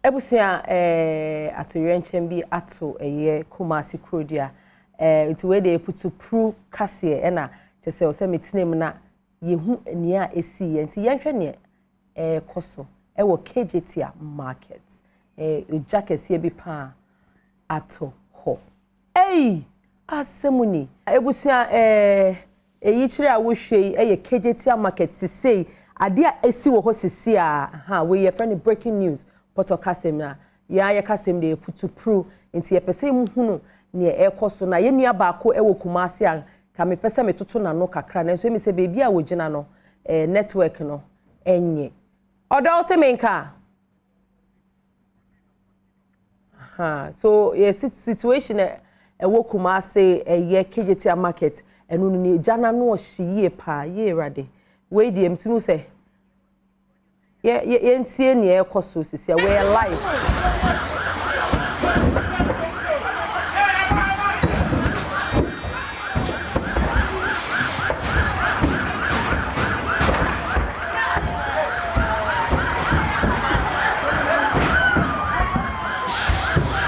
Abusua eh, atoyerɛnkyɛm bi ato ɛyɛ Kumasi kurodua eh, nti wei deɛ putupru kaseɛ ɛna kyɛ sɛ ɔsɛ metena mu na yɛhu nea ɛsiiɛ nti yɛnhwɛ nea ɛrekɔ so ɛwɔ Kejetia market eh, ogya kɛseɛ bi paa ato hɔ. Ei! Asɛm ni. Abusua eh, eyi kyerɛ a wohwɛ yi yɛ Kejetia market sesei, adeɛ a esi wɔ hɔ sesei a, aha, wei yɛfrɛ no breaking news, pɔtɔ kasɛm na yɛn ara yɛ kasɛm deɛ putupru, nti yɛpɛ sɛ yɛhunu nea ɛrekɔ so. Na yɛn nua baako wɔ Kumasi a nka mepɛ sɛ metoto n'ano kakra, nanso emi sɛ baabi a wɔgyina no, eh, network no ɛnyɛ. Ɔdɔ wote me nka? Aha, so yɛ situation a ɛwɔ Kumase ɛyɛ Kejetia market ɛno no ne gya n'ano ɔhye yie paa yie awurade wei deɛ mtumi sɛ yɛ yɛ yɛntie nea ɛrekɔ so sisi a wɔyɛ live.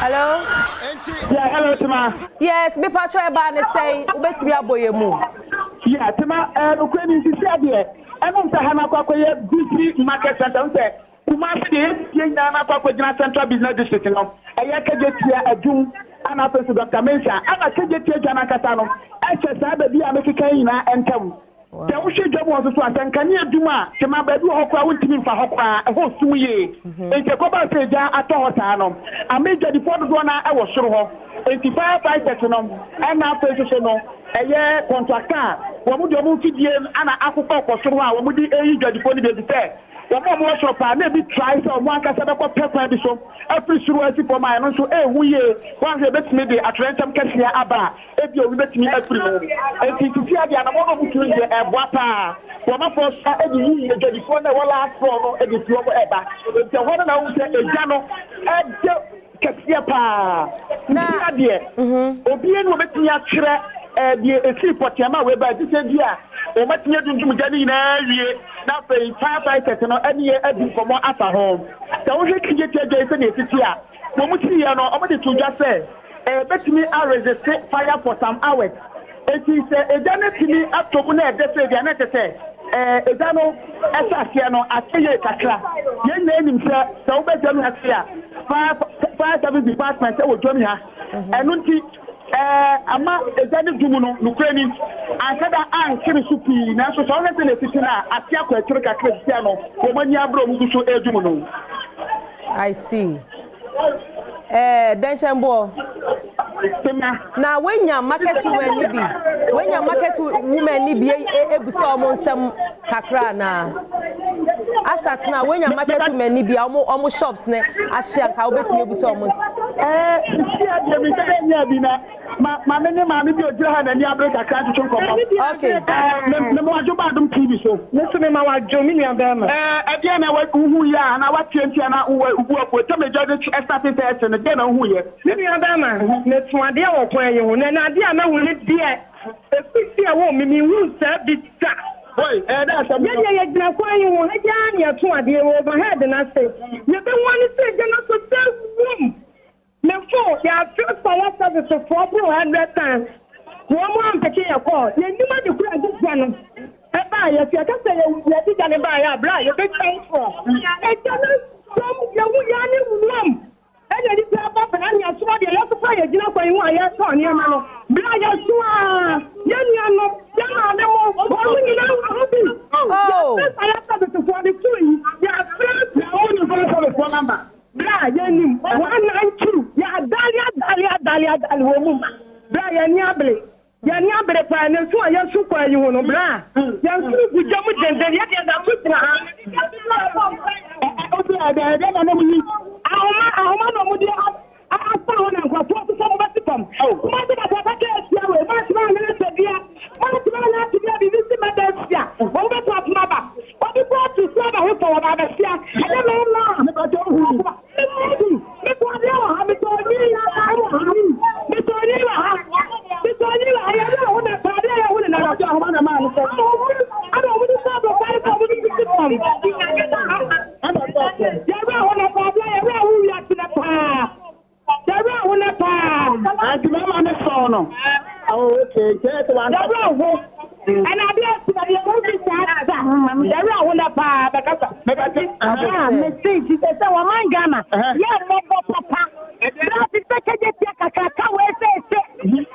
Hello. Yeah, hello Tima. Yes, me patro ɛbaa ne sɛn wobɛtumi abɔ yɛ mu. Yeah, Tima, ɛɛ nokura ni sisi adeɛ ɛnam sɛ ha no akɔ akɔyɛ busy market center n sɛ Kumasi deɛ yɛn nyinaa no akɔ akɔgyina central business district no ɛyɛ Kejetia Adum ɛna afei nso Dr. Mensah ɛna Kejetia dwa no ankasa no ɛhyɛ saa baabi a mekeka yi nyinaa ntam. Sɛ wohwɛ dwam hɔ nso so a, sɛ nkanea dum a, tema baabi wɔ hɔ koraa a wontumi mfa hɔ koraa, ɛhɔ sum yie. Enti ɛkɔbaa sɛ egya atɔ hɔ saa no, ama adwadifoɔ dodoɔ no ara wɔ soro hɔ. Enti fire fighters no ɛna afei nso so no, ɛyɛ contractor a wɔn de wɔn mfidie no na akokɔ kɔ soro hɔ a wɔde reyi dwadifoɔ no bi efisɛ wɔn a wɔwɔ soro paa na ebi try sɛ wɔn ankasa bɛkɔ pɛ kwan bi so afiri soro asi fam a ɛno nso ɛrehu yie. Woanhwɛ a ebetumi de atoyerɛnkyɛm kɛseɛ aba a Ebia obi betumi afiri mu. Enti sisi a deɛ anamɔn a wɔtu no deɛ ɛboa paa. Wɔn afɔ so de yiyi adwadifoɔ no a ɛwɔ last floor no de fi wɔn reba. Enti ɛhɔ no na wohu sɛ egya no ɛde kɛseɛ paa. Sisi a deɛ obiara ni wɔbɛtumi akyerɛ deɛ esii pɔtee ama wei bae. Gye sɛ ebia wɔatumi adundum gya no nyinaa awie na afei fire fighters no ne yɛn adi nkɔmmɔ afa ho. Sɛ wohwɛ KJT adwa yi sɛdeɛ ɛsisi a, wɔn siiɛ no wɔde too dwa sɛ, Ɛbɛtumi a resist fire for some hours. Enti sɛ egya no tumi tɔ mu na ɛdɛ sɛ deɛ na ɛkyɛ sɛ egya no hyɛ aseɛ no akyɛ yie kakra. Yɛn nyinaa nim sɛ sɛ wobɛ dwam ha sei a, fire fire service department wɔ dwam ha. Ɛno nti ama egya no dum no, nokorɛ ni, anhyɛ da ankyere so pii. Nanso sɛ wohwɛ sɛdeɛ ɛsisi no a, ase akɔ akyire kakra seesei no wɔn ani abere a wɔgu so redum no. I see. Ɛɛ dɛnkyɛnboɔ. Na woanya market women ni bi woanya market women ni bi ebisa wɔn nsɛm kakra anaa asatena woanya market women ni bi a wɔn wɔn shops ne ahye anka wobɛtumi ebisa wɔn nsɛm. Ɛɛ sisi adeɛ mi sɛ dɛ nyɛ bi na. Ma maame ne maame bi a ogyina ha n'ani abere kakra ntwetwe nkɔmmɔ. Okay. Ɛɛ, me me ma wadwo ba Adom TV so. Me nso me ma wadwo, me nua bɛrima. Ɛɛ, ɛdeɛn na wohu yɛ a anaa woateɛ nti a na wo wo bu afu? Ɛtɔ m'agya de ɛstate sɛ ɛhye no, deɛn na wohu yɛ? Me nua bɛrima, meso adeɛ wɔ kwan yi ho, na ɛnɛ adeɛ a mahu ne deɛ, ɛfiri sɛ ɛwoo me, menhuu saa bi da. Oi, ɛyɛ dɛ asɛm no. Yɛdeɛ yɛgyina kwan yi ho, ha yi ara na yɛto adeɛ, wɔ overhead no ase. Yɛbɛhu ara ne sɛ egya no asɔ sɛ wum! Me phone yɛafrɛ fire service foɔ boro 100 times wɔn mo ampeke yɛ call yɛnim ade koro a ɛde gya no ɛbaa yɛ so yɛka sɛ yɛde gya no baa yɛ a berɛ a yɛbɛtwa ntorɔ ɛgya no dɔm yɛhu yɛ ne wuram ɛna nipa aba bra ne asoɔ deɛ yɛsofa yɛgyina kwan ho a yɛtɔ nneɛma no berɛ a yɛso a yɛn nuanom yɛn maame mo wɔn mo nyinaa wɔ ho bi yɛafrɛ fire service foɔ ne phone yi yɛafrɛ Na wo nim fire service foɔ number? Berɛ a yɛnim 192 yɛadale adale adale adale wɔ mu ma berɛ a yɛn ani abere yɛn ani abere paa ne nso a yɛsu kwan yi ho no berɛ a yɛn nso gu gya mu denden yɛ deɛ da so gyina ha. Ahoma ahoma na wɔde asa hɔ na nkurɔfoɔ nso sɛ wɔbɛsi fam. Kumasi kasa bɛka atia wei moantumi anyɛ asɛdua moantumi anyɛ asɛdua biribi si mɛda asia wɔn bɛto atom aba. Obi kɔ atu so aba he fɔ wɔba abɛhyia ɛnyɛ mɛɛma a Mepatɔ wo hu bi. Medi metɔ adeɛ wɔ ha metɔ nwi wɔ ha metɔ nwi wɔ ha metɔ nwi wɔ ha yɛde aho na tɔ adeɛ yɛ ho ne nana Ɔde ahoma na maa no sɛ. Ɛna ɔmo de sɛ abɔfra no sɛ ɔmo de sisi fam Ɛna ɔtɔ aseɛ. Yɛwura ho na tɔ adeɛ yɛwura ho wia. no. Oh, okay. Kyerɛ sɛ wanka. Yɛwerɛ ho. Ɛna adeɛ asi na deɛ ɛho bi saa da. Yɛwerɛ ho na paa bɛkasa. Mɛbɛte. Ah, mese nti sɛ sɛ wɔman Ghana yɛ mmɔbɔ papa. Berɛ a te sɛ kɛgye tia kakraka wei sɛ ɛsɛ.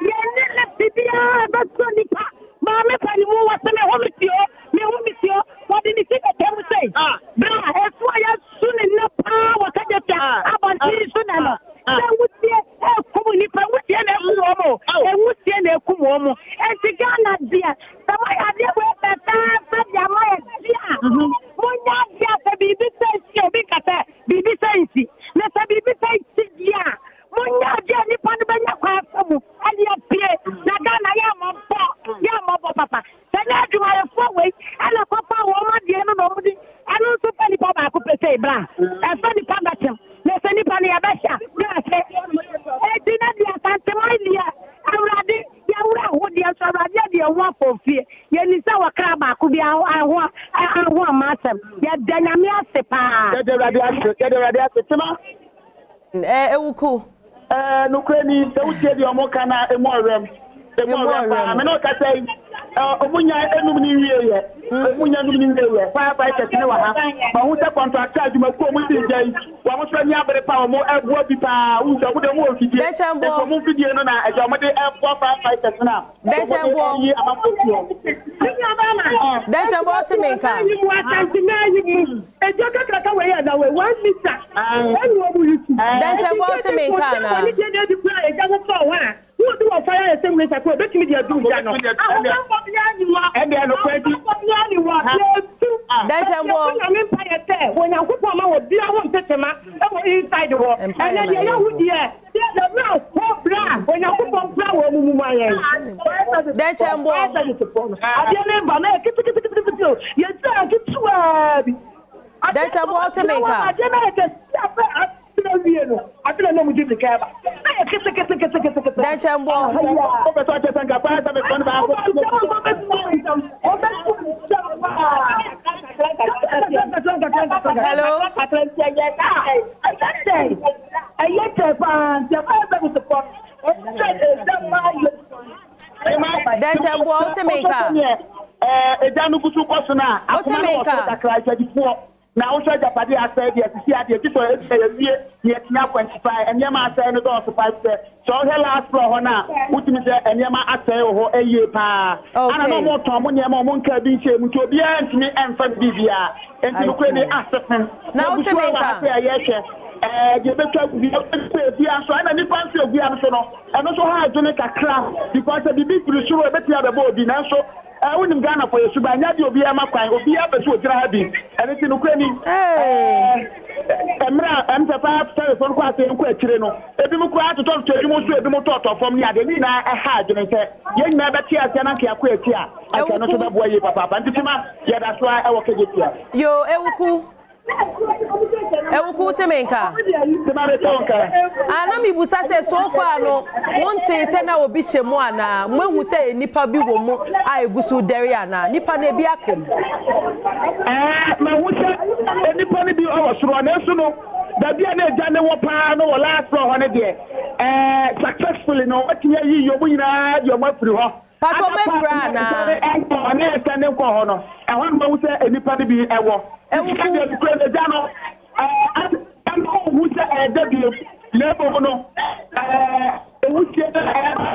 Yɛne left biara bɛsɔ nipa. Maame pa ne mu wɔ sɛ me ho me si o, me ho me si o. Wɔde ne ti bɛtɛ mu sei. Berɛ a ɛso a yɛasu ne nnɛ paa wɔ kɛgye tia abɔnten so na no. Sɛ wusie ɛkum nnipa, nwusie na ɛkum wɔn o, nwusie na ɛkum wɔn. Enti Ghana deɛ, sɛ moayɛ adeɛ wei fɛfɛɛfɛ de ama yɛ deɛ a, monyɛ adeɛ a sɛ biribi sɛ nsi a, obi nka sɛ biribi sɛ nsi. Na sɛ biribi sɛ nsi deɛ a, monyɛ adeɛ a nnipa no bɛnya kwan afa mu de apue. Na Ghana yɛ mmɔbɔ, yɛ mmɔbɔ papa. Sɛ nyɛ adwumayɛfoɔ wei na kɔfaa wɔn adeɛ no na wɔn de ɛno nso fa nipa baako pɛ sei bra ɛfa nipa bɛtem na sɛ nipa no yɛbɛhyɛ a bra sɛ eti na deɛ Asanteman deɛ awurade yɛwura ho deɛ nso awurade adi ɛho afɔfie yɛni sɛ wɔkra baako bi aho aho ama asɛm yɛda Nyame ase paa. Yɛda awurade ase yɛda awurade ase tema. Ɛɛ Ewuku. Ɛɛ nokorɛ ni, sɛ wotie deɛ wɔn ka no a, emu ɔwerɛm. Emu ɔwerɛm paa. Me ne wo kasa yi, wɔn nya enum ne nwie yɛ. Wɔn nya enum ne nwie yɛ. Fire fighters ne wɔ ha. Mahu sɛ kɔntrakta adwumakuo wɔn si gya yi, wɔn nso ani abere pa, wɔn ɛboa bi paa. Wohu sɛ wɔn deɛ wɔn wɔ mfidie. Nti wɔn mfidie no na ɛgya wɔn de ɛboa fire fighters no a wɔn de ɛyi amanfoɔ fi hɔ. Dɛnkyɛnboɔ wote me nka? Edwa kakraka wei yɛ da wei one meter ɛna ɔmo yi su. Dɛnkyɛn bɔ ɔte me nka anaa. Ɛti sɛ ɛdi kura egya ho fɔ hɔ a wo obi wɔ fire extinguisher kura obetumi de adum gya no. Ahobanbɔ biara ni hɔ. Ahobanbɔ biara ni hɔ. Yɛtu. Dɛnkyɛn bɔ. Yɛbɔ Nyame mpaeɛ sɛ Onyankopɔn ma obiara ho ntetema ɛwɔ inside hɔ. Ɛnɛ deɛ yɛahu deɛ yɛwerɛ ho berɛ a Onyankopɔn kura wɔn mu ma yɛn. Dɛnkyɛn bɔ. Adeɛ no ba na yɛ keteketekete o. Yɛgyina ketewaa bi. Dɛnkyɛn bɔ wote me nka. Adeɛ no ayɛ kɛse afɛ asena wie no. Ade na na ɔmo gye mirika ɛba. Na yɛ keteketeketekete. Dɛnkyɛn bɔ. Wopɛ sɛ ɔkyɛ sɛ nka fire service fɔ no baako. Hello. Ɛyɛ kyɛ paa nti fire service fɔ no ɔmo kyɛ ɛgya paa yɛ. Dɛnkyɛn boɔ wote me nka. Egya no gu so kɔ so no a, akoma no wɔ soro kakra, adwadifoɔ na wohwɛ agyapadeɛ a asɛe deɛ, sisi adeɛ gye sɛ ebia yɛwie na yɛatumi akwantifae nneɛma a asɛe no dɔɔso paa efisɛ sɛ wohwɛ last floor hɔ no a wotumi sɛ nneɛma asɛe wɔ hɔ yie paa ana na wɔtɔn mo nneɛma wɔn nkaa bi nhyɛɛ mu nti obiara ntumi mfa ne biribiara nti nokorɛ ni asefem Na yɛgu wote so me ara wɔ nka. ha sɛ yɛhwɛ ɛɛ deɛ ɛbɛtwa agu bi ebia nso ɛna nipa nso egu ya nso no ɛno nso ha adwene kakra because sɛ biribi firi soro ebɛtumi abɛbɔ obi nanso ɛɛ wonim Ghana fo yɛ suban nyɛ adeɛ obiara ma kwan obiara pɛ sɛ ogyina ha bi ɛno nti nokorɛ ni Hey. ɛɛ mmerɛ a ɛm sɛ fire service no kɔ ase nkɔ akyire no ebi mu koraa totɔtotɔ ebi mu nso ebi mu tɔɔtɔ fam ne adeɛ ne nyinaa ɛha adwene sɛ yɛn nyinaa bɛte aseɛ na nka yɛakɔ akyi a anka ɛno nso Ewuku. bɛboa yie papaapa nti kyima yɛda so a ɛwɔ Kejetia. Yo, Ewuku. Ewuku wote me nka. Kyima bɛtɛ wo nka. Ah, na mibusa sɛ so far no wonte sɛ na obi hyɛ mu anaa moahu sɛ nnipa bi wɔ mu a egu so dɛre anaa nipa no ebi aka mu. Ɛɛ mahu sɛ nnipa no bi wɔ soro nanso no baabi a na agya ne wɔ paa no wɔ last floor hɔ no deɛ ɛɛ successfully no wɔatumi ayiyi wɔn nyinaa de wɔn afiri hɔ. Pato Ada mɛpira paa na anaa? agya ne ɛnkɔ hɔ na ɛsɛ ne nkɔ hɔ no ɛhɔ no mahu sɛ nnipa no bi ɛwɔ. Ewuku. Sika deɛ nokura no agya no ɛɛ ɛna ɔhu sɛ ɛɛda bio na mmom no ɛɛ ewusie no ɛɛba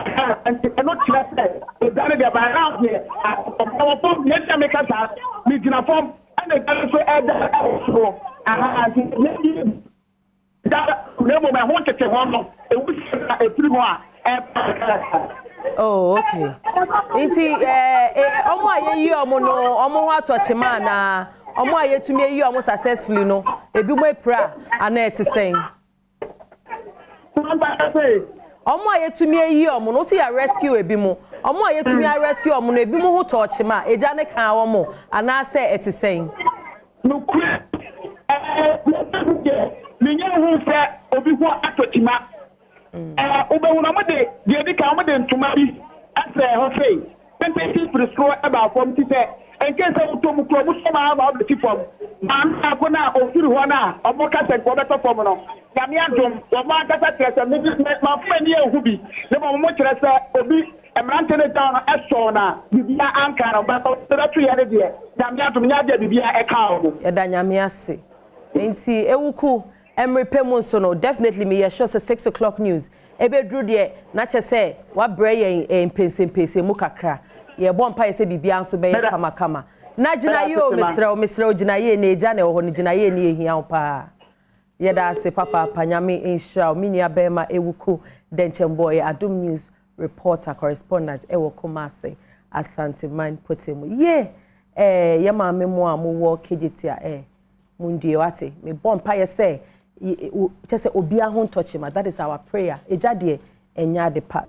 nti ɛno kyerɛ sɛ agya no deɛ by now deɛ ɔwɔ fam deɛ nti a meka saa megyina fam ɛna agya no nso ɛda ɛwɔ soro aha nti ne da na mmom ɛho tete hɔ no ewusie no a efiri hɔ a ɛɛba kakrakra. Oh, okay. Nti eh ɔmo a yɛyi ɔmo no ɔmo ho atɔ kyema anaa ɔmo a yɛtumi ayi ɔmo successfully no ebi mo apira anaa ɛte sɛn? Ɔmo a yɛtumi ayi ɔmo no wosi yɛ rescue ebi mo ɔmo a yɛtumi a rescue ɔmo no ebi mo ho tɔ kyema egya ne kaa ɔmo anaasɛ ɛte sɛn? Nokorɛ ɛɛ deɛ menya hu sɛ obi ho atɔ kyima ɛɛ wobɛhu no ɔmo de deɛ edi kan ɔmo de ntoma bi ɛsɛ hɔ sei tententen firi soro ɛbaa fam ti sɛ nke sɛ wotɔ mu kura ɔmo sɔm ara ma ɔbɛsi fam maame baako no a ofiri hɔ no a ɔmo ka sɛ nka ɔbɛtɔ fam no. Nyame adom, wɔn ankasa kyerɛ sɛ me mamfa m'ani anhu bi, na mmom wɔn kyerɛ sɛ obi, mmerante no down no sɔɔ no a biribiara anka no, but wɔde bɛto yɛn no deɛ, Nyame adom, nyɛ adeɛ a biribiara ɛkaa wɔn. Yɛda Nyame ase. Nti Ewuku, mmere pɛ mu nso no, definitely meyɛ sure sɛ 6 o'clock news ɛbɛduru deɛ, na kyɛ sɛ wabrɛ yɛn mpɛnsɛmpɛnsɛ mu kakra. Yɛbɔ mpaeɛ sɛ biribiara nso bɛyɛ kamakama. Na gyina yie o, mesrɛ wo, mesrɛ wo, gyina yie na egya na ɛwɔ hɔ no, gyina yie ne yɛhia wo paa. Yɛda ase papaapa, Nyame nhyira wo. Me nua bɛrima Ewuku Dɛnkyɛnbɔ yɛ Adom News reporter correspondent ɛwɔ Kumase, Asanteman potem. Yie, yɛ maame mu a mowɔ Kejetia, mundue wate. Mebɔ mpaeɛ sɛ kyɛ sɛ obiara ho ntɔkye ma. That is our prayer. Egya deɛ, ɛnyɛ ade pa.